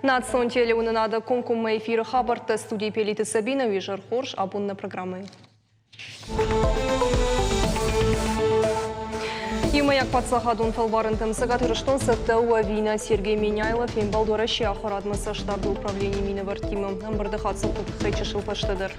Национ телеуынынады комкоммӕ эфиры хабӕрттӕ студийы Пелиты Сабина уизӕр хорз абон нӕ программӕйы. Иумӕйаг паддзахадон фӕлварӕнтӕм Цӕгат Ирыстон цӕттӕ у ӕви нӕ Сергей Меняйло фембӕлд Уӕрӕсейы ахуырадмӕ цӕстдарды управленийы минӕвӕрттимӕ. Ӕмбырды хатдзӕгты тыххӕй чысыл фӕстӕдӕр.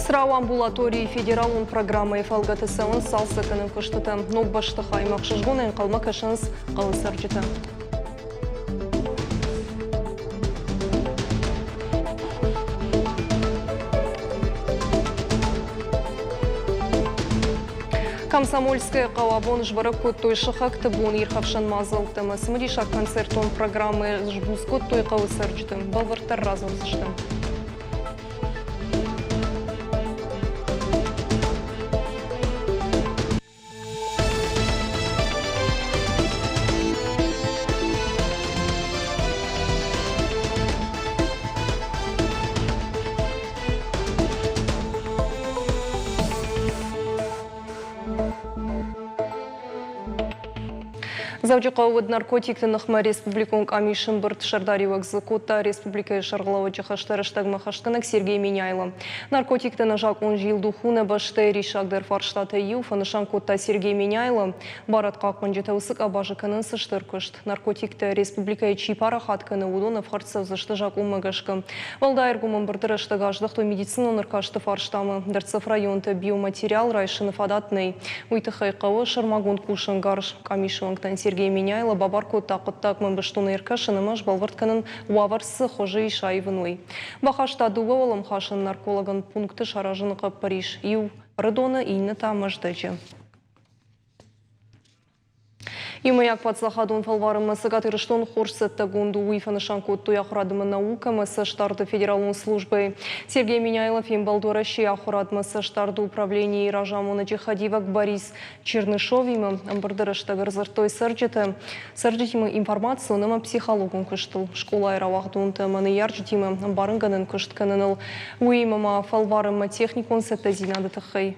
Црау амбулаторийы федералон программӕйы фӕлгӕты цӕуынц цалцӕггӕнӕн куыстытӕ. Ног бӕстыхаймӕ ӕхсызгонӕй ӕнхъӕлмӕ кӕсынц хъӕуы цӕрджытӕ. Комсомольское хъӕу абон сбӕрӕг кодтой сыхӕгты бон ирхӕфсӕн мадзӕлттӕ ӕмӕ цымыдисаг концертон программӕ сбуц кодтой хъӕуы цӕрджыты. Бӕлвырддӕр радзурдзысты. Дзӕуджыхъӕуы уыд наркотикты ныхмӕ республикон къамисы ӕмбырд. Сӕрдариуӕг дзы кодта республикӕйы сӕргълӕууӕджы хӕсты рӕстӕгмӕ хӕстгӕнӕг Сергей Меняйло. Наркотикты ӕнӕзакъон зилдух у нӕ бӕстӕйы риссагдӕр фарстатӕй иу, фӕнысан кодта Сергей Меняйло. Барадхъахъхъӕнджытӕ уыцы къабазы кӕнынц стыр куыст. Наркотиктӕ республикӕйы чи парахат кӕны, уыдон ӕфхӕрд цӕудзысты закъонмӕ гӕсгӕ. Уӕлдай ӕргом ӕмбырды рӕстӕг аздӕхтой медицинон ӕркасты фарстамӕ. Дӕрддзӕф районты биоматериал райсыны фадат нӕй. Уый тыххӕй хъӕуы сӕрмагонд кусӕнгарз. Къамисы уӕнгтӕн Сергей Меняйло бабар кодта хъуыддагмӕ бӕстонӕй ӕркӕсын ӕмӕ сбӕлвырд кӕнын, уавӕр цы хуызы ис аивын, уый. Бахаста дыууӕ уӕлӕмхасӕн наркологон пункты саразыны хъӕппӕрис. Иу Ӕрыдоны, иннӕ та Мӕздӕджы. Иумӕйаг паддзахадон фӕлварӕнмӕ Цӕгат Ирыстон хорз цӕттӕгонд у, уый фӕнысан кодтой ахуырад ӕмӕ наукӕмӕ цӕстдарды федералон службӕйы. Сергей Меняйло фембӕлд Уӕрӕсейы ахуырадмӕ цӕстдарды управленийы разамонӕджы хӕдивӕг Борис Чернышовимӕ. Ӕмбырды рӕстӕг ӕрдзырдтой цӕрджытӕ, цӕрджытимӕ информацион ӕмӕ психологон куыстыл, скъолайы рауагъдонтӕ ӕмӕ ныййарджытимӕ ӕмбарынгӕнӕн куыст кӕныныл, уыимӕ ма фӕлварӕнмӕ техникон цӕттӕдзинады тыххӕй.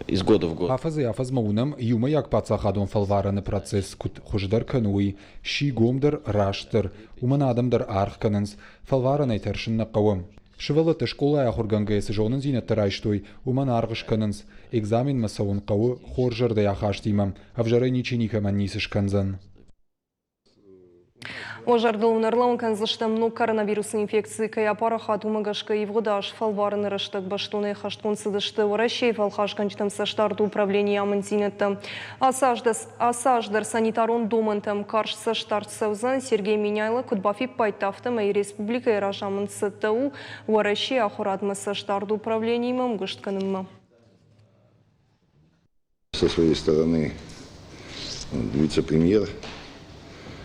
Из года в год. Афӕдзӕй-афӕдзмӕ уынӕм, иумӕйаг паддзахадон фӕлварӕны процесс куыд хуыздӕр кӕны, уый сси гомдӕр, растдӕр, уымӕн адӕм дӕр аргъ кӕнынц, фӕлварӕнӕй тӕрсын нӕ хъӕуы. Сывӕллӕттӕ скъолайы ахуыргӕнгӕйӕ цы зонындзинӕдтӕ райстой, уымӕн аргъ скӕнынц. Экзаменмӕ цӕуын хъӕуы хорз зӕрдӕйы ахастимӕ, ӕвзӕрӕй ничи никӕмӕн ницы скӕндзӕн. Уӕ зӕрдыл уын ӕрлӕууын кӕндзыстӕм, ног коронавирусы инфекци кӕй апарахат, уымӕ гӕсгӕ ивгъуыд аз фӕлварыны рӕстӕг бӕстонӕй хӕстгонд цыдысты Уӕрӕсейы фӕлхасгӕнджытӕм цӕстдарды управленийы амынддзинӕдтӕ. Ацы аз дӕр санитарон домӕнтӕм карз цӕстдард цӕудзӕн. Сергей Меняйло куыд бафиппайдта, афтӕмӕй республикӕйы разамынд цӕттӕ у Уӕрӕсейы ахуырадмӕ цӕстдарды управлениимӕ ӕмгуыст кӕнынмӕ. Со своей стороны вице-премьер,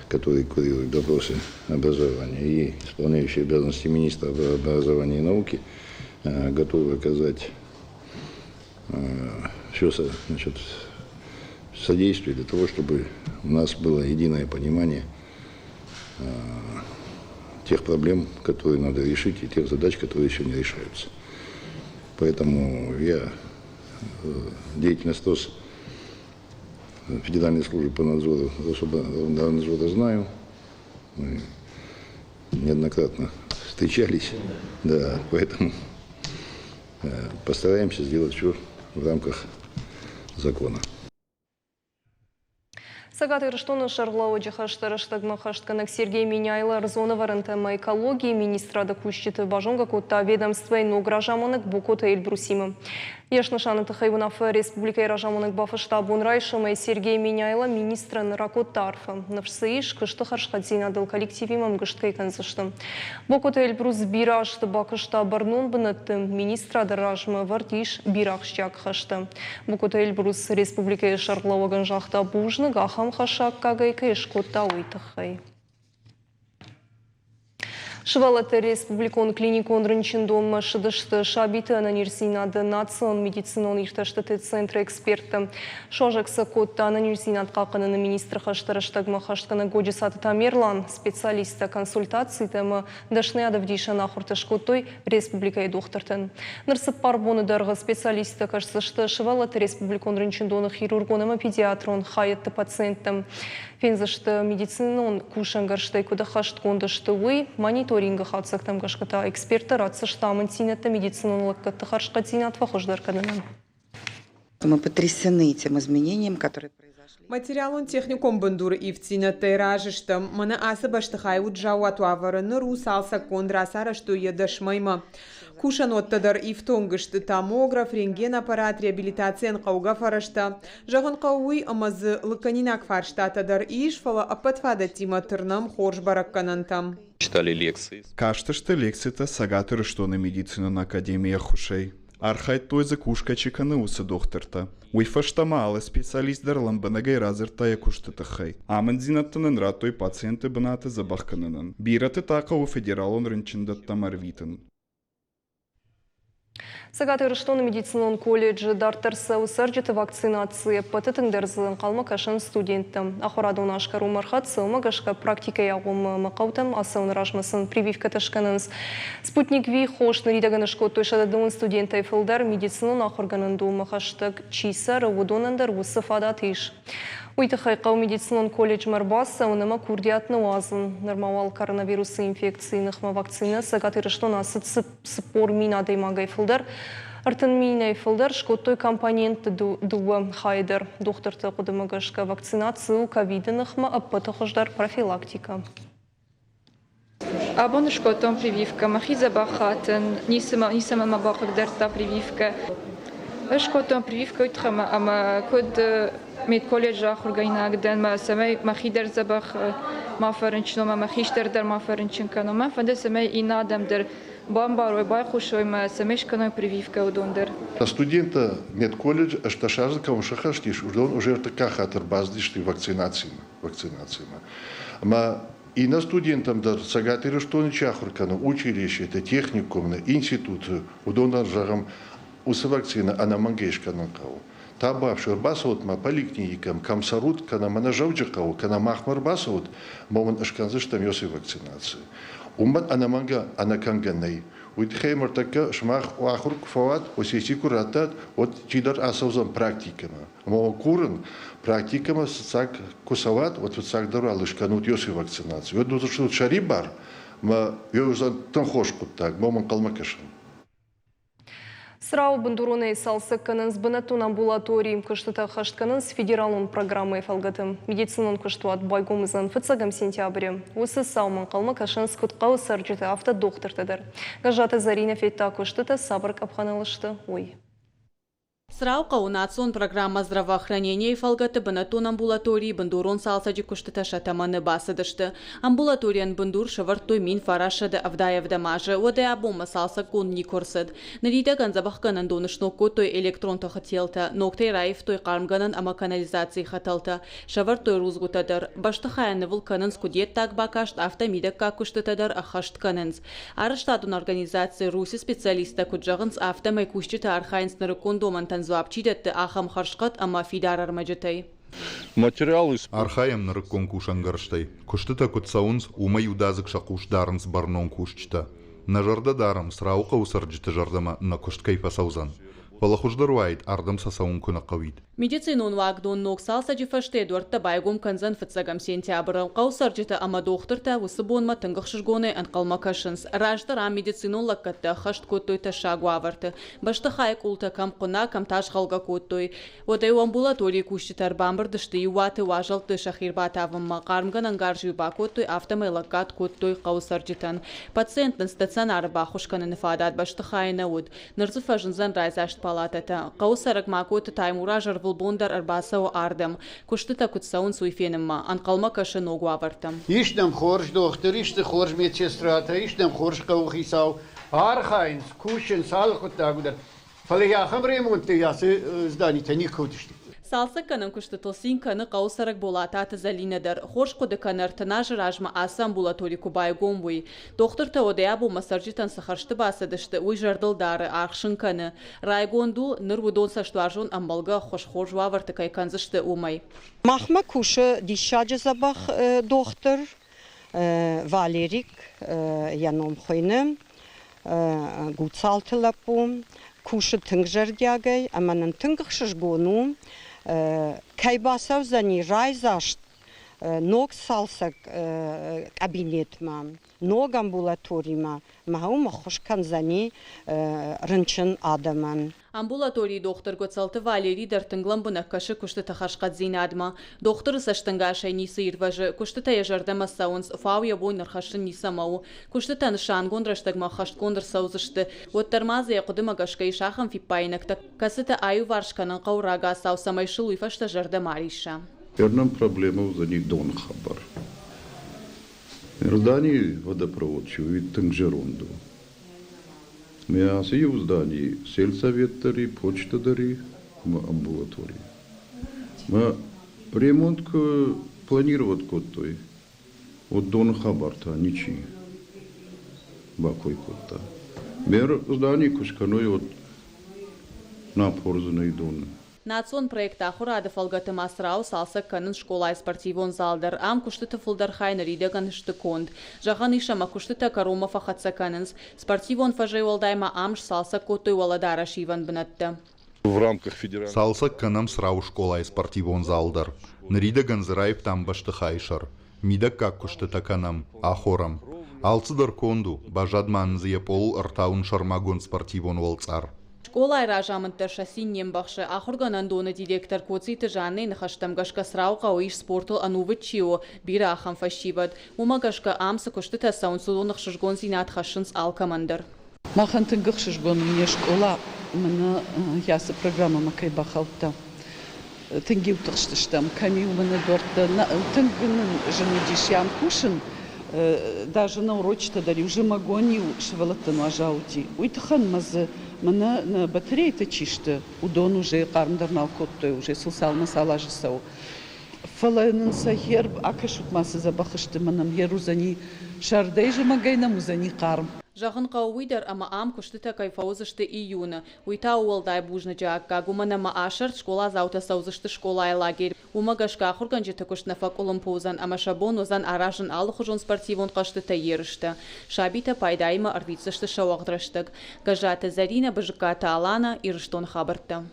который курирует вопросы образования, и исполняющий обязанности министра образования и науки готовы оказать все, значит, содействие для того, чтобы у нас было единое понимание тех проблем, которые надо решить, и тех задач, которые еще не решаются. Поэтому я деятельность ТОС Федеральной службы по надзору Рособорнадзора знаю. Мы неоднократно встречались, да, поэтому постараемся сделать все в рамках закона. Цӕгат Ирыстоны сӕргълӕууӕджы хӕсты рӕстӕгмӕ хӕстгӕнӕг Сергей Меняйло ӕрдзон ӕвӕрӕнтӕ ӕмӕ экологийы министрады кусджыты базонгӕ кодта ведомствойы ног разамонӕг Бокоты Эльбрусимӕ. Йе снысаны тыххӕй уынаффӕ республикӕйы разамонӕг бафыста абон райсомӕй. Сергей Меняйло министрӕн ракодта арфӕ. Ныфс дзы ис, куысты хӕрзхъӕддзинадыл коллективимӕ ӕмгуыст кӕй кӕндзысты. Бокоты Эльбрус бирӕ азты бакуыста бӕрнон бынӕтты, министрады размӕ ӕвӕрд ис бирӕ ахсджиаг хӕстӕ. Бокоты Эльбрус республикӕйы сӕргълӕууӕгӕн загъта бузныг, ахӕм хӕсы аккагӕй кӕй скодта, уый тыххӕй. Сывӕллӕтты республикон клиникон рынчындонмӕ ссыдысты сабиты ӕнӕниздзинады национ медицинон иртӕстыты центры эксперттӕ. Суазӕг сӕ кодта ӕнӕниздзинад хъахъхъӕныны министры хӕсты рӕстӕгмӕ хӕстгӕнӕг Годжысаты Тамерлан. Специалисттӕ консультацитӕ ӕмӕ дӕсныйад ӕвдисӕн ахуыртӕ скодтой республикӕйы дохтыртӕн. Ныр цыппар боны дӕргъы специалисттӕ кӕсдзысты сывӕллӕтты республикон рынчындоны хирургон ӕмӕ педиатрон хайӕдты пациенттӕм. Фендзысты, медицинон кусӕнгӕрзтӕй куыд ӕххӕстгонд сты, уый. Мониторингы хатдзӕгтӕм гӕсгӕ та эксперттӕ ратдзысты амынддзинӕдтӕ медицинон лӕггӕдты хӕрзхъӕддзинад фӕхуыздӕр кӕнынӕн. Мы потрясены тем изменением, которые Материалон-техникон бындуры ивддзинӕдтӕй разы стӕм. Мӕнӕ ацы бӕстыхай уыд заууат уавӕры, ныр у цалцӕггонд, рацарӕзтой йӕ дӕсмӕймӕ. Кусӕнуӕттӕ дӕр ифтонг сты томограф, рентген-аппарат, реабилитацийӕн хъӕугӕ фӕрӕзтӕ. Зӕгъын хъӕуы уый, ӕмӕ дзы лыггӕнинаг фарстатӕ дӕр ис, фӕлӕ ӕппӕт фадӕттимӕ тырнӕм хорз бӕрӕггӕнӕнтӕм. Читали лекции. Кастысты лекцитӕ Цӕгат Ирыстоны медицинон академийы ӕххуысӕй. Архайдтой дзы кусгӕ чи кӕны, уыцы дохтыртӕ. Уый фӕстӕ ма алы специалист дӕр лӕмбынӕгӕй радзырдта йӕ куысты тыххӕй. Амынддзинӕдтӕ нын радтой пациенты бынаты дзӕбӕх кӕнынӕн. Бирӕты та хъӕуы федералон рынчындӕттӕм ӕрвитын. Цӕгат Ирыстоны медицинон колледжы дарддӕр цӕуы цӕрджыты вакцинаци. Ӕппӕты тынгдӕр дзы ӕнхъӕлмӕ кӕсынц студенттӕ. Ахуырадон аз кӕронмӕ ӕрхӕццӕ, уымӕ гӕсгӕ практикӕйы агъоммӕ ӕмӕ хъӕутӕм ацӕуыны размӕ сын прививкӕтӕ скӕнынц. Спутник V хос ныридӕгӕн скодтой 110 студентӕй фылдӕр. Медицинон ахуыргӕнӕндонмӕ хӕстӕг чи цӕры, уыдонӕн дӕр уыцы фадат ис. Уый тыххӕй хъӕуы медицинон колледжмӕ ӕрбацӕуын ӕмӕ курдиат ныуадзын. Нырма уал коронавирусы инфекцийы ныхмӕ вакцинӕ Цӕгат Ирыстоны ацыд 40 000 адӕймагӕй фылдӕр. 30 000-ӕй фылдӕр скодтой компонентты дыууӕ хайы дӕр. Дохтырты хъуыдымӕ гӕсгӕ вакцинаци у ковиды ныхмӕ ӕппӕты хуыздӕр профилактикӕ. Абон скодтон прививкӕ, мӕхи дзӕбӕх хатын, ницӕмӕ мӕ бахъыгдардта прививкӕ. Ӕз скодтон прививкӕ уый тыххӕй ӕмӕ куыд медколледжы ахуыргӕнинаг дӕн, мӕ цӕмӕй мӕхи дӕр дзӕбӕх ма фӕрынчын уон, мӕ хистӕр дӕр ма фӕрынчын кӕнон. Мӕн фӕнды, цӕмӕй иннӕ адӕм дӕр бамбарой, байхъусой мӕ, цӕмӕй скӕной прививкӕ уыдон дӕр. Студенттӕ медколледж 18 азы кӕм сӕххӕст ис, уыдон уже ӕртыккаг хатт ӕрбацыдысты вакцинацимӕ. вакцинацимӕ. Ӕмӕ иннӕ студенттӕм дӕр Цӕгат Ирыстоны чи ахуыр кӕны, училищеты, техникумы, институты, уыдон дӕр, зӕгъӕм, уыцы вакцинӕ ӕнӕмӕнгӕй скӕнын хъӕуы. Табуафси, ӕрбацӕут ма поликлиникӕм, кӕм цӕрут, кӕнӕ мӕнӕ Дзӕуджыхъӕуы, кӕнӕ махмӕ ӕрбацӕут, ӕмӕ уын скӕндзыстӕм уыцы вакцинаци. Уымӕн ӕнӕмӕнгӕ ӕнӕкӕнгӕ нӕй. Уый тыххӕй ныртӕккӕ сымах ахуыр куы фӕуат, сесси куы раттат, уӕд чидӕр ацӕудзӕн практикӕмӕ. Ӕмӕ уӕ курын, практикӕмӕ фыццаг куы цӕуат, уӕд фыццагдӕр уал скӕнут уыцы вакцинаци. Уӕд уыдзыстут сӕрибар, ӕмӕ уыдзӕн тынг хорз хъуыддаг, мӕм ӕнхъӕлмӕ кӕсын. Црауы бындуронӕй цалцӕг кӕнынц бынӕттон амбулаторийы. Куыстытӕ ӕххӕст кӕнынц федералон программӕйы фӕлгӕты. Медицинон куыстуат байгом уыдзӕн фыццӕгӕм сентябры. Уыцы цаумӕ ӕнхъӕлмӕ кӕсынц куыд хъӕуы цӕрджытӕ, афтӕ дохтыртӕ дӕр. Гӕззаты Зӕринӕ федта, куыстытӕ цавӕр къӕпхӕныл сты, уый. Црауы хъӕуы национ программӕ «Здравоохранение»-йы фӕлгӕты бынӕттон амбулаторийы бындурон цалцӕджы куыстытӕ сӕ тӕмӕны бацыдысты. Амбулаторийӕн бындур сӕвӕрдтой 1977 азы, уӕдӕй абонмӕ цалцӕггонд никуы ӕрцыд. Ныридӕгӕн дзӕбӕхгӕнӕндоны сног кодтой электрон тыхы телтӕ, ногтӕй раивтой хъармгӕнӕн ӕмӕ канализацийы хӕтӕлтӕ, сӕвӕрдтой рудзгуытӕ дӕр. Бӕстыхайӕн нывыл кӕнынц куыд йе ддаг бакаст, афтӕ мидӕггаг куыстытӕ дӕр ӕххӕст кӕнынц. Арӕзтадон организаци «Русь»-ы специалисттӕ куыд зӕгъынц, афтӕмӕй кусджытӕ архайынц нырыккон домӕнтӕн дзуапп чи дӕтты, ахӕм хӕрзхъӕд ӕмӕ фидар ӕрмӕджытӕй. Материал Архайӕм нырыккон кусӕнгӕрзтӕй. Куыстытӕ куыд цӕуынц, уымӕ иудадзыг сӕ хъус дарынц бӕрнон кусджытӕ. Нӕ зӕрдӕ дарӕм, Црауы хъӕуы цӕрджыты зӕрдӕмӕ нӕ куыст кӕй фӕцӕудзӕн. Фӕлӕ хуыздӕр уаид, ардӕм сӕ цӕуын куы нӕ хъӕуид. Медицинон уагдон ног цалцӕджы фӕстӕ дуӕрттӕ байгом кӕндзӕн фыццӕгӕм сентябры. Хъӕуы цӕрджытӕ ӕмӕ дохтыртӕ уыцы бонмӕ тынг ӕхсызгонӕй ӕнхъӕлмӕ кӕсынц. Раздӕр ам медицинон лӕггӕдтӕ ӕххӕст кодтой тӕссаг уавӕрты. Бӕстыхайы къултӕ кӕм хъуына, кӕм та згъӕлгӕ кодтой. Уӕдӕ-иу амбулаторийы кусджытӕ ӕрбамбырд сты иу уаты уазӕлтты сӕхи ӕрбатавынмӕ. Хъармгӕнӕн гарз-иу бакодтой, афтӕмӕй лӕггад кодтой хъӕуы цӕрджытӕн. Пациенттӕн стационары баххуыс кӕныны фадат бӕстыхайы нӕ уыд. Ныр дзы фӕзындзӕн райдзаст палатӕтӕ. Хъӕуы цӕрӕг Макоты Таймураз ӕрвылбон дӕр ӕрбацӕуы ардӕм. Куыстытӕ куыд цӕуынц, уый фенынмӕ. Ӕнхъӕлмӕ кӕсы ног уавӕртӕм. Ис нӕм хорз дохтыр, ис дзы хорз медсестратӕ, ис нӕм хорз хъӕуыхицау. Архайынц, кусынц алы хъуыддагы дӕр. Фӕлӕ ахӕм ремонттӕ ацы зданитӕ никуы уыдысты. Цалцӕггӕнӕн куыстытыл цин кӕны хъӕуы цӕрӕг Болататы Зӕлинӕ дӕр. Хорз хъуыды кӕны, 30 азы размӕ ацы амбулатори куы байгом, уый. Дохтыртӕ уӕдӕй абонмӕ цӕрджытӕн цы хӕрзты бацыдысты, уый зӕрдыл дары, аргъ сын кӕны. Райгонд у, ныр уыдон цӕстуарзон ӕмбӕлгӕ ӕххуыс хорз уавӕрты кӕй кӕндзысты, уымӕй. Махмӕ кусы диссаджы дзӕбӕх дохтыр Валерик, йӕ ном хуыйны Гуцалты лӕппу. Кусы тынг зӕрдиагӕй ӕмӕ нын тынг ӕхсызгон у, кӕй бацӕудзӕни райдзаст ног цалцӕг кабинетмӕ, ног амбулаторимӕ ӕмӕ уым ӕххуыс кӕндзӕни рынчын адӕмӕн. Амбулаторийы дохтыр Гуӕцӕлты Валери дӕр тынг лӕмбынӕг кӕсы куыстыты хӕрзхъӕддзинадмӕ. Дохтыры цӕстӕнгасӕй ницы ирвӕзы, куыстытӕ йӕ зӕрдӕмӕ цӕуынц, фау йӕ бон ӕрхӕссын ницӕмӕ у. Куыстытӕ нысангонд рӕстӕгмӕ ӕххӕстгонд ӕрцӕудзысты, уӕддӕр ма дзы йӕ хъуыдымӕ гӕсгӕ ис ахӕм фиппаинӕгтӕ, кӕцытӕ аиуварс кӕнын хъӕуы рагацау, цӕмӕй сыл уый фӕстӕ зӕрдӕ ма рисса. Ныр проблемӕ уыдзӕни доны хабар. Иорданийы водопровод чи у, уый тынг зӕронд у. Ацы иу зданийы сельсовет дӕр и, почта дӕр и ӕмӕ амбулатори. Мӕ ремонт куы планировать кодтой, уӕд доны хабар та ничи бакой кодта. Ме здани куы скӕной, уӕд напордзынӕ доны. Национ проект Ахуырад-ы фӕлгӕты ма Црауы цалцӕг кӕнынц скъолайы спортивон зал дӕр. Ам куыстыты фылдӕр хай ныридӕгӕн сты конд. Зӕгъӕн ис, ӕмӕ куыстытӕ кӕронмӕ фӕхӕццӕ кӕнынц. Спортивон фӕзӕй уӕлдай ма ам сцалцӕг кодтой уӕлӕдарӕс ивӕн бынӕттӕ. Цалцӕг кӕнӕм Црауы скъолайы спортивон зал дӕр. Ныридӕгӕн дзы раивтам бӕстыхайы сӕр. Мидӕггаг куыстытӕ кӕнӕм, ахорӕм. Алцыдӕр конд у, баззад ма нын дзы йӕ пъолыл ӕртауын сӕрмагонд спортивон уӕлцъар. Скъолайы разамынд дӕр сӕ цин не мбӕхсы. Ахуыргӕнӕндоны директор Коциты Жаннӕйы ныхӕстӕм гӕсгӕ Црауы хъӕуы ис спортыл ӕнувыд чи у, бирӕ ахӕм фӕсивӕд. Уымӕ гӕсгӕ ам цы куыстытӕ цӕуынц, уыдон ӕхсызгондзинад хӕссынц алкӕмӕн дӕр. Махӕн тынг ӕхсызгон у не скъола мӕнӕ ацы программӕмӕ кӕй бахаудта. Тынг-иу тыхстыстӕм, кӕм-иу мӕнӕ дуӕрттӕ тынг нын зын уыдис ам кусын, даже на урочытӕ дӕр-иу зымӕгон-иу сывӕллӕттӕн уазал уыди. Уый тыххӕн мӕ дзы мӕнӕ нӕ батарейтӕ чи сты, уыдон уже хъарм дӕр нал кодтой, уже сыл цалмӕ цал азы цӕуы. Фӕлӕ нын сӕ хер акӕсут ма цы дзӕбӕх сты, мӕнӕ хер уыдзӕни сӕрдӕй зымӕгӕй нӕм уыдзӕни хъарм. Зӕгъын хъӕуы уый дӕр, ӕмӕ ам куыстытӕ кӕй фӕуыдзысты июны. Уый та у уӕлдай бузныджы аккаг, уымӕн ӕмӕ асӕрд скъоладзаутӕ цӕудзысты скъолайы лагерь. Уымӕ гӕсгӕ ахуыргӕнджыты куыст нӕ фӕкъуылымпы уыдзӕн ӕмӕ сӕ бон уыдзӕн аразын алыхуызон спортивон хъӕзтытӕ, ерыстӕ. Сабитӕ пайдаимӕ ӕрвитдзысты сӕ уӕгъд рӕстӕг. Гӕззаты Зӕринӕ, Бызыккаты Алана, Ирыстоны хабӕрттӕ.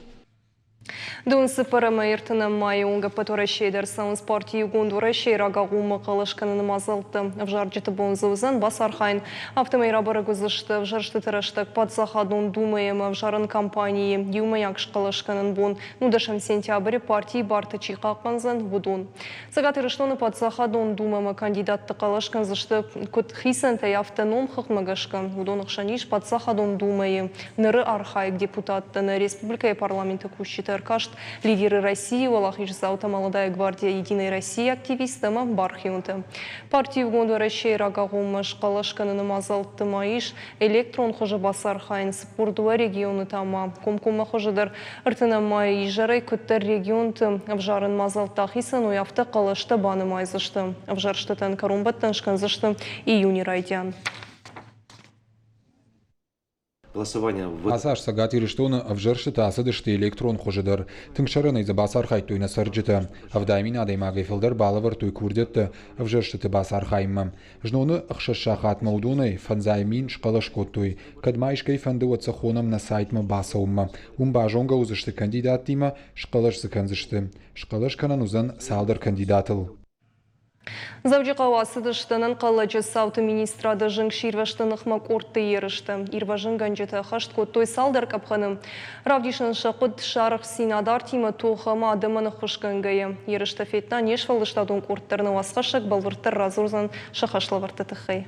Дон цыппӕрӕмӕ ӕртынӕм майы онг ӕппӕт Уӕрӕсейы дӕр цӕуынц парти Иугонд Уӕрӕсейы рагагъоммӕ хъӕлӕс кӕныны мадзӕлттӕ. Ӕвзарджыты бон дзы уыдзӕн бацархайын. Афтӕмӕй рабӕрӕг уыдзысты ӕвзӕрстыты рӕстӕг Паддзахадон Думӕйы ӕмӕ ӕвзарӕн кампанийы иумӕйаг схъӕлӕс кӕнын бон 19 сентябры партийы бартӕ чи хъахъхъӕндзӕн, уыдон. Цӕгат Ирыстоны Паддзахадон Думӕмӕ кандидатты хъӕлӕс кӕндзысты куыд хицӕнтӕй, афтӕ номхыгъдмӕ гӕсгӕ. Уыдон хсӕн ис Паддзахадон Думӕйы ныры архайӕг депутаттӕ, нӕ республикӕйы парламенты кусджыты ӕркаст Лидеры России, уӕлахиздзаутӕ Молодая гвардия Единой России активисттӕ ӕмӕ бархионтӕ. Парти Иугонд Уӕрӕсейы рагагъоммӕ схъӕлӕс кӕныны мадзӕлтты ма ис электрон хуызы бацархайын 42 регионы та ма комкоммӕ хуызы дӕр 30 майы изӕрӕй куыддӕр регионты ӕвзарӕн мадзӕлттӕ ахицӕн уой, афтӕ хъӕлӕстӕ банымайдзысты. Ӕвзӕрстытӕн кӕронбӕттӕн скӕндзысты июны райдиан. Ацы аз Цӕгат Ирыстоны ӕвзӕрстытӕ ацыдысты электрон хуызы дӕр. Тынг сӕрӕнӕй дзы бацархайдтой нӕ цӕрджытӕ. 70 000 адӕймагӕй фылдӕр балӕвӕрдтой курдиӕттӕ ӕвзӕрстыты бацархайынмӕ. Зноны 6 сахатмӕ уыдонӕй 50 000 схъӕлӕс кодтой. Кӕд ма искӕй фӕнды, уӕд сӕ хонӕм нӕ сайтмӕ бацӕуынмӕ. Уым базонгӕ уыдзысты кандидаттимӕ, схъӕлӕс дзы кӕндзысты. Схъӕлӕс кӕнӕн уыдзӕн цалдӕр кандидатыл. Дзӕуджыхъӕуы ацыдысты ӕнӕнхъӕлӕджы цауты министрады зынгсирвӕзты ныхмӕ къордты ерыстӕ. Ирвӕзынгӕнджытӕ ӕххӕст кодтой цалдӕр къӕпхӕны. Равдисын сӕ хъуыд сӕ арӕхстдзинад артимӕ тох ӕмӕ адӕмӕн ӕххуысгӕнгӕйӕ. Ерыстӕ федта не сфӕлдыстадон къорд дӕр нӕ уацхӕссӕг бӕлвырддӕр радзурдзӕн сӕ хӕслӕвӕрдты тыххӕй.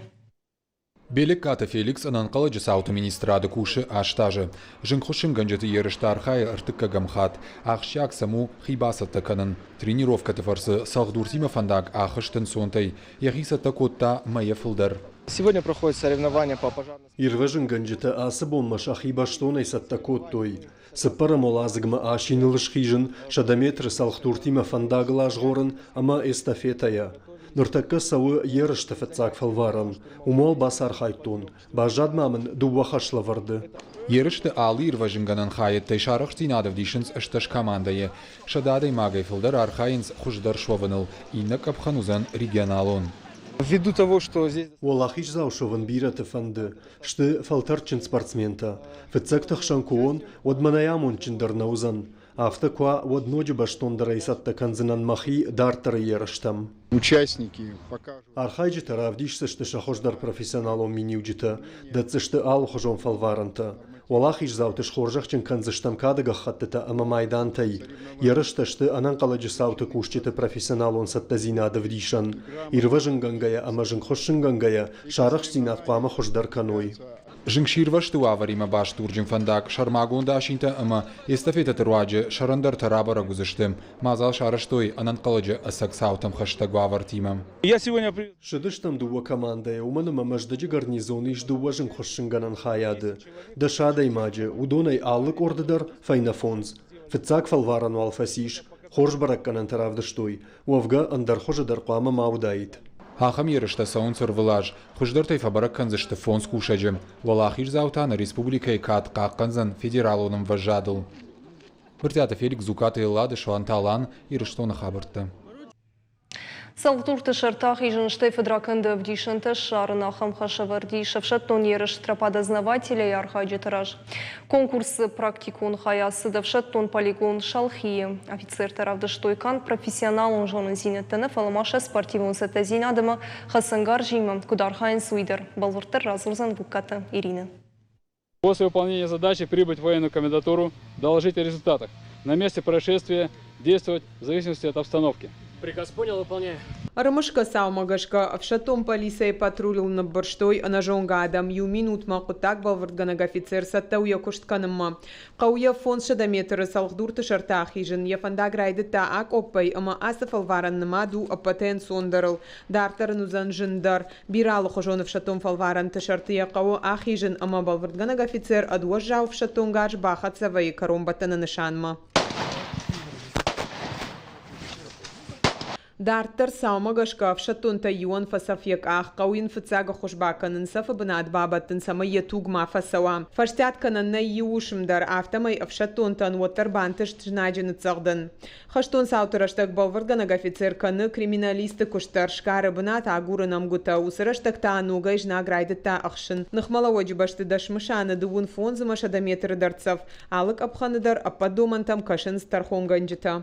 Белеккаты Феликс ӕнӕнхъӕлӕджы цауты министрады кусы 8 азы. Зынгхуыссынгӕнджыты ерысты архайы ӕртыккӕгӕм хатт. Ахсджиаг сӕм у хи бацӕттӕ кӕнын. Тренировкӕты фӕрцы цӕлхдуртимӕ фӕндаг ахызт ӕнцонтӕй. Йӕхи цӕттӕ кодта мӕйӕ фылдӕр. Сегодня проходят соревнования по пожарной... Ирвӕзынгӕнджытӕ ацы бонмӕ сӕхи бӕстонӕй цӕттӕ кодтой. Цыппӕрӕм уӕладзыгмӕ асиныл схизын, 100 метры цӕлхдуртимӕ фӕндагыл азгъорын ӕмӕ эстафетӕйӕ. Ныртӕккӕ цӕуы ерысты фыццаг фӕлварӕн. Уым уал бацархайдтон. Баззад ма мын дыууӕ хӕслӕвӕрды. Ерысты алы ирвӕзынгӕнӕн хайӕдтӕй сӕ арӕхстдзинад ӕвдисынц 18 командӕйы. 100 адӕймагӕй фылдӕр архайынц хуыздӕр суӕвыныл. Иннӕ къӕпхӕн уыдзӕн регионалон. Ввиду того, что здесь... Уӕлахиздзау суӕвын бирӕты фӕнды. Сты фӕлтӕрдджын спортсментӕ. Фыццӕгты хсӕн куы уон, уӕд мӕнӕй амондджындӕр нӕ уыдзӕн. Афтӕ куы уа, уӕд ноджы бӕстондӕрӕй цӕттӕ кӕндзынӕн мӕхи дарддӕры ерыстӕм. Участники покажут. Архайджытӕ равдисдзысты сӕ хуыздӕр профессионалон миниуджытӕ, дӕтдзысты алыхуызон фӕлварӕнтӕ. Уӕлахиздзауты схорзӕхджын кӕндзыстӕм кады гӕххӕттытӕ ӕмӕ майдантӕй. Ерыстӕ сты ӕнӕнхъӕлӕджы цауты кусджыты профессионалон цӕттӕдзинады ӕвдисӕн. Ирвӕзынгӕнгӕйӕ ӕмӕ зынгхуыссынгӕнгӕйӕ сӕ арӕхстдзинад хъуамӕ хуыздӕр кӕной. Зынгсирвӕзты уавӕримӕ баст дурджын фӕндаг сӕрмагонд асинтӕ ӕмӕ эстафетӕты руаджы сӕрӕндӕртӕ рабӕрӕг уыдзысты. Мадзал сарӕзтой ӕнӕнхъӕлӕджы ӕцӕг цаутӕм хӕстӕг уавӕртимӕ. Ссыдыстӕм дыууӕ командӕйӕ, уымӕн ӕмӕ Мӕздӕджы гарнизоны ис дыууӕ зынгхуыссынгӕнӕн хайады. 10 адӕймаджы, уыдонӕй алы къорды дӕр фӕйнӕ фондз. Фыццаг фӕлварӕн уал фӕцис. Хорз бӕрӕггӕнӕнтӕ равдыстой. Уӕвгӕ, ӕндӕр хуызы дӕр хъуамӕ ма уыдаид. Ахӕм ерыстӕ цӕуынц ӕрвылаз. Хуыздӕртӕй фӕбӕрӕг кӕндзысты фондз кусӕджы. Уӕлахиздзау та нӕ республикӕйы кад хъахъхъӕндзӕн федералон ӕмвӕзадыл. Брытъиаты Феликс, Дзукъаты Эллады, Суанты Алан, Ирыстоны хабӕрттӕ. Цӕлхдурты сӕрты ахизын, стӕй фыдракӕнды ӕвдисӕнтӕ ссарын ахӕм хӕсӕвӕрд ис ӕфсӕддон ерыс Тропа дознавателя-йы архайджыты раз. Конкурсы практикон хай ацыд ӕфсӕддон полигон Шалхийы. Офицертӕ равдыстой канд профессионалон зонындзинӕдтӕ нӕ, фӕлӕ ма сӕ спортивон цӕттӕдзинад ӕмӕ хӕцӕнгарзимӕ куыд архайынц, уый дӕр. Бӕлвырддӕр радзурдзӕн Гугкаты Иринӕ. После выполнения задачи прибыть в военную комендатуру, доложить о результатах. На месте происшествия действовать в зависимости от обстановки. Приказ понял, выполняю. Ӕрымысгӕ цаумӕ гӕсгӕ ӕфсӕддон пъӕлицӕйы патрулыл ныббырстой ӕнӕзонгӕ адӕм. Иу минутмӕ хъуыддаг бӕлвырдгӕнӕг офицер цӕттӕ у йӕ куыст кӕнынмӕ. Хъӕуы йӕ 500 метры цӕлхдурты сӕрты ахизын. Йӕ фӕндаг райдыдта акъоппӕй ӕмӕ ацы фӕлварӕн нымад у ӕппӕты ӕнцондӕрыл. Дарддӕр ын уыдзӕн зындӕр. Бирӕ алыхуызон ӕфсӕддон фӕлварӕнты сӕрты йӕ хъӕуы ахизын ӕмӕ бӕлвырдгӕнӕг офицер ӕд уӕззау ӕфсӕддон гарз бахӕццӕ вӕййы кӕронбӕттӕны нысанмӕ. Дарддӕр цаумӕ гӕсгӕ ӕфсӕддонтӕй иуӕн фӕцӕф йӕ къах, хъӕуы йын фыццаг ӕххуыс бакӕнын, цӕфы бынат бабӕттын, цӕмӕй йӕ туг ма фӕцӕуа. Фӕстиат кӕнӕн нӕй иу уысм дӕр, афтӕмӕй ӕфсӕддонтӕн уӕддӕр бантыст знаджы ныццӕгъдын. Хӕстон цауты рӕстӕг бӕлвырдгӕнӕг офицер кӕны криминалисты куыст дӕр, сгары бынат, агуры нӕмгуытӕ. Уыцы рӕстӕг та ногӕй знаг райдыдта ӕхсын. Ныхмӕлӕууӕджы бӕсты дӕс мысаны 55 ӕмӕ 100 метры дӕрддзӕф. Алы къӕпхӕны дӕр ӕппӕт домӕнтӕм кӕсынц тӕрхонгӕнджытӕ.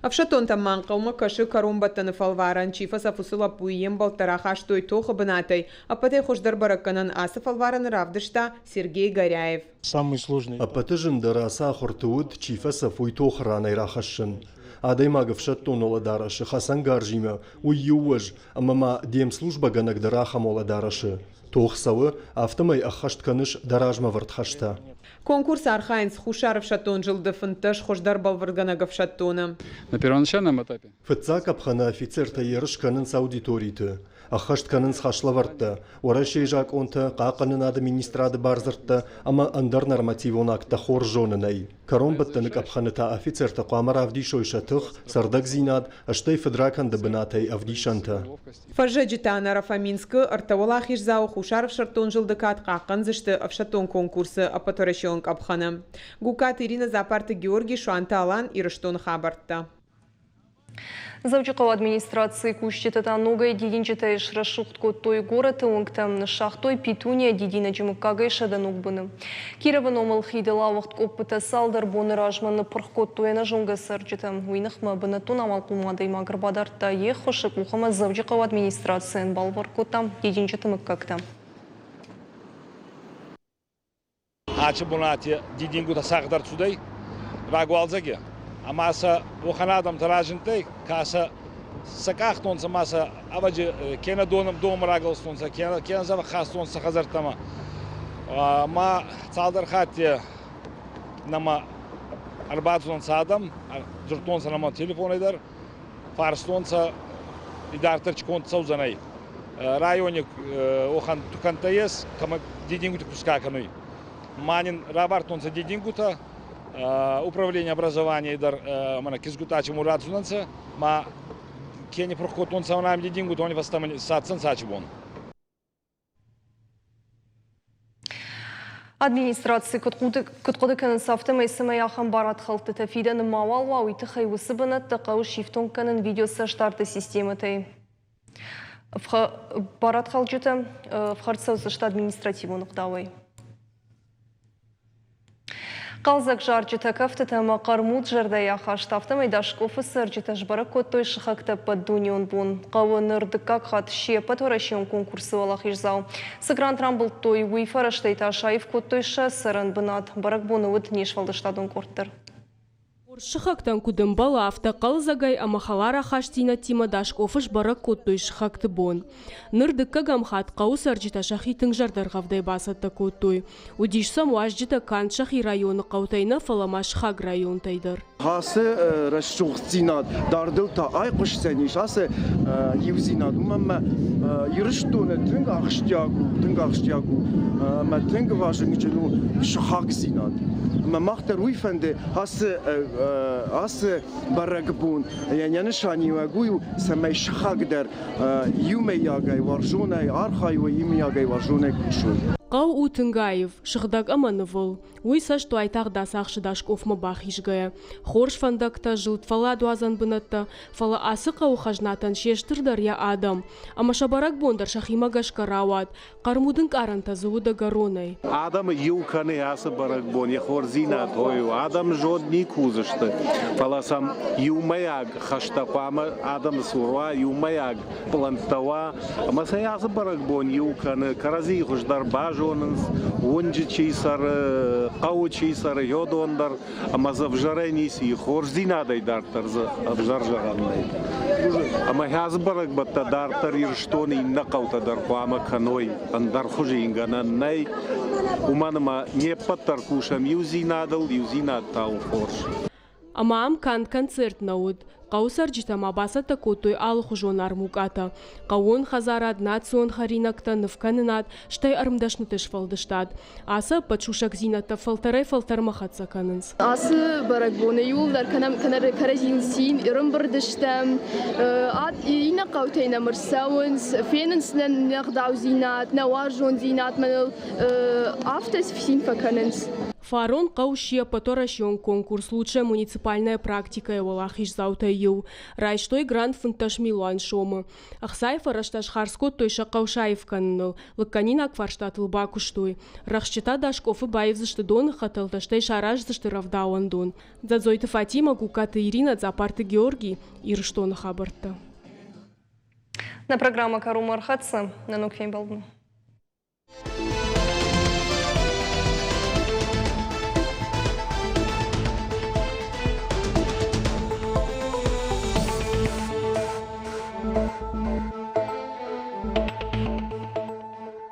Ӕфсӕддонтӕм ма ӕнхъӕлмӕ кӕсы кӕронбӕттӕны фӕлварӕн. Чи фӕцӕф, уыцы лӕппуйы йе мбӕлттӕ рахастой тохы бынатӕй. Ӕппӕтӕй хуыздӕр бӕрӕггӕнӕн ацы фӕлварӕны равдыста Сергей Горяев. Самый сложный. Ӕппӕты зындӕр ацы ахуырты уыд, чи фӕцӕф, уый тохы ранӕй рахӕссын. Адӕймаг ӕфсӕддон уӕлӕдарӕсы хӕцӕнгарзимӕ, уый иу уӕз, ӕмӕ ма де мслужбӕгӕнӕг дӕр ахӕм уӕлӕдарӕсы. Тох цӕуы, афтӕмӕй ӕххӕст кӕныс дӕ размӕвӕрд хӕстӕ. Конкурсы архайынц Хуссар ӕфсӕддон зылды 15 хуыздӕр бӕлвырдгӕнӕг ӕфсӕддоны. На первоначальном этапе Фыццаг къӕпхӕны офицертӕ ерыс кӕнынц аудиториты, ӕххӕст кӕнынц хӕслӕвӕрдтӕ, Уӕрӕсейы закъонтӕ, Хъахъхъӕнынады министрады бардзырдтӕ ӕмӕ ӕндӕр нормативон акттӕ хорз зонынӕй. Кӕронбӕттӕны къӕпхӕны та офицертӕ хъуамӕ равдисой сӕ тых, цӕрдӕгдзинад, стӕй фыдракӕнды бынатӕй ӕвдисӕнтӕ. Фӕззӕджы та Нарофоминскы ӕртӕ уӕлахиздзауы Хуссар ӕфсӕддон зылды кад хъахъхъӕндзысты ӕфсӕддон конкурсы ӕппӕтуӕрӕсеон къӕпхӕны. Гугкаты Ирина, Дзапарты Георгий, Суанты Алан, Ирыстоны хабӕрттӕ. Дзӕуджыхъӕуы администрацийы кусджытӕ та ногӕй дидинджытӕй срӕсугъд кодтой горӕты уынгтӕ, ныссагътой петуния дидинӕджы мыггагӕй 100 ног быны. Кировы номыл хидыл ауыгъд къоппытӕ цалдӕр боны размӕ ныппырх кодтой ӕнӕзонгӕ цӕрджытӕ. Уый ныхмӕ бынӕттон амалхъом адӕймаг ӕрбадардта йе ххуысы къух ӕмӕ Дзӕуджыхъӕуы администрацийӕн балвар кодта дидинджыты мыггӕгтӕ. Аци бунати дидингутӕ сагъд ӕрцудӕй рагуалдзӕги, ӕма сӕ уӕхӕн адӕмтӕ разиндтӕй, ка сӕ сӕ къахтонцӕ ма сӕ ӕвӕдзи кенӕ донмӕ рагӕлстонцӕ, кенӕ сӕ хастонцӕ хӕдзӕрттӕмӕ. Ма цалдӕр хатти нӕмӕ ӕрбацудӕнцӕ адӕм, дзурдтонцӕ нӕмӕ телефонӕй дӕр, фарстонцӕ. Идарддӕр чи конд цӕудзӕнӕй. Райони уӕхӕн тукӕнттӕ ес, кӕмӕ дидингути куст ка кӕнуй. Ма нин равардтонцӕ дидингутӕ, управление образования дӕр мӕнӕ кизгутӕ чи мурадзунӕнцӕ, ма ке не пурх кодтонцӕ ами дидингутӕ, уони фӕстӕмӕ садздзӕнцӕ ачи бон. Администраци куыд хъуыды кӕнынц, афтӕмӕй цӕмӕй ахӕм барадхӕлдтытӕ фидӕны мауал уа, уый тыххӕй уыцы бынӕттӕ хъӕуы сифтонг кӕнын видеоцӕстдарды системӕтӕй. Барадхалджытӕ ӕфхӕрд цӕудзысты административон ӕгъдауӕй. Хъӕлдзӕг зарджытӕ, кӕфтытӕ ӕмӕ хъӕрмуд зӕрдӕйы ахаст, афтӕмӕй Даскъофы цӕрджытӕ сбӕрӕг кодтой сыхӕгты ӕппӕтдунеон бон. Хъӕуы ныр дыккаг хатт се ӕппӕтуӕрӕсеон конкурсы уӕлахиздзау. Цы грант рамбылдтой, уый фӕрӕзтӕй та саив кодтой сӕ цӕрӕн бынат. Бӕрӕгбоны уыд не сфӕлдыстадон къорд дӕр. Хорз сыхӕгтӕн куыд ӕмбӕлы, афтӕ хъӕлдзӕгӕй ӕмӕ хӕлар ахастдзинӕдтимӕ Даскъофы сбӕрӕг кодтой сыхӕгты бон. Ныр дыккӕгӕм хатт хъӕуы цӕрджытӕ сӕхи тынг зӕрдӕргъӕвдӕй бацӕттӕ кодтой. Уыдис сӕм уазджытӕ канд сӕхи районы хъӕутӕй нӕ, фӕлӕ ма сыхаг районтӕй дӕр. Ацы рӕсугъддзинад дардыл та айхъуысдзӕнис, ацы иудзинад, уымӕн ӕмӕ Ирыстоны тынг ахсджиаг у, тынг ахсджиаг у ӕмӕ тынг вазыгджын у сыхагдзинад. Ӕмӕ мах дӕр уый фӕнды ацы бӕрӕгбон йӕ нысаниуӕг уый у, цӕмӕй сыхаг дӕр иумӕйагӕй уарзонӕй архайой, иумӕйагӕй уарзонӕй кусой. Хъӕу у тынг аив, сыгъдӕг ӕмӕ нывыл. Уый цӕст уайтагъд ацахсы Даскъофмӕ бахизгӕйӕ. Хорз фӕндӕгтӕ, зылд фӕлладуадзӕн бынӕттӕ, фӕлӕ ацы хъӕуы хӕзнатӕн се стырдӕр йӕ адӕм. Ӕмӕ сӕ бӕрӕгбон дӕр сӕхимӕ гӕсгӕ рауад. Хъӕрмуд ӕнкъарӕнтӕ дзы уыд ӕгӕронӕй. Адӕмы иу кӕны ацы бӕрӕгбон, йӕ хорздзинад хой у. Адӕм зонд никуы уыдзысты, фӕлӕ сӕм иумӕйаг хӕстӕ хъуамӕ адӕмы цур уа, иумӕйаг пълӕнттӕ уа. Ӕмӕ сӕ ацы бӕрӕгбон иу кӕны, кӕрӕдзийы хуыздӕр базонынц, уынджы чи цӕры, хъӕуы чи цӕры, йодон дӕр. Ӕмӕ дзы ӕвзӕрӕй ницы и, хорздзинадӕй дарддӕр дзы ӕвзӕр зӕгъӕн нӕй. Ӕмӕ ацы бӕрӕгбӕттӕ дарддӕр Ирыстоны иннӕ хъӕутӕ дӕр хъуамӕ кӕной, ӕндӕр хуызы йын гӕнӕн нӕй, уымӕн ӕмӕ не ппӕт дӕр кусӕм иудзинадыл, иудзинад та у хорз. Ӕмӕ ам канд концерт нӕ уыд. Хъӕуы цӕрджытӕ ма бацӕттӕ кодтой алыхуызон армукъатӕ, хъӕууон хӕдзарад, национ хӕринӕгтӕ, нывкӕнынад, стӕй ӕрмдӕсныты сфӕлдыстад. Ацы ӕппӕт сусӕгдзинӕдтӕ фӕлтӕрӕй-фӕлтӕрмӕ хӕццӕ кӕнынц. Ацы бӕрӕгбоны иууылдӕр кӕнӕм кӕрӕдзийыл цин, ӕрӕмбырд стӕм, иннӕ хъӕутӕй нӕм ӕрцӕуынц, фенынц нӕ не гъдаудзинад, нӕ уарзондзинад, мӕныл афтӕ цин фӕкӕнынц. Фарон хъӕу сси ӕппӕтуӕрӕсеон конкурс «Лучшая муниципальная практика-йы уӕлахиздзаутӕй иу. Райстой грант 15 милуан сомы. Ӕхцайы фӕрӕзтӕ схардз кодтой сӕ хъӕу саив кӕныныл, лыггӕнинаг фарстатыл бакуыстой. Рӕхсджытӕ Даскъофы баивдзысты доны хӕтӕлтӕ, стӕй сараздзысты рӕвдауӕндон. Дзӕдзойты Фатимӕ, Гугкаты Иринӕ, Дзапарты Георгий, Ирыстоны хабӕрттӕ. Нӕ программӕ кӕронмӕ ӕрхӕццӕ. Нӕ ног фембӕлдмӕ.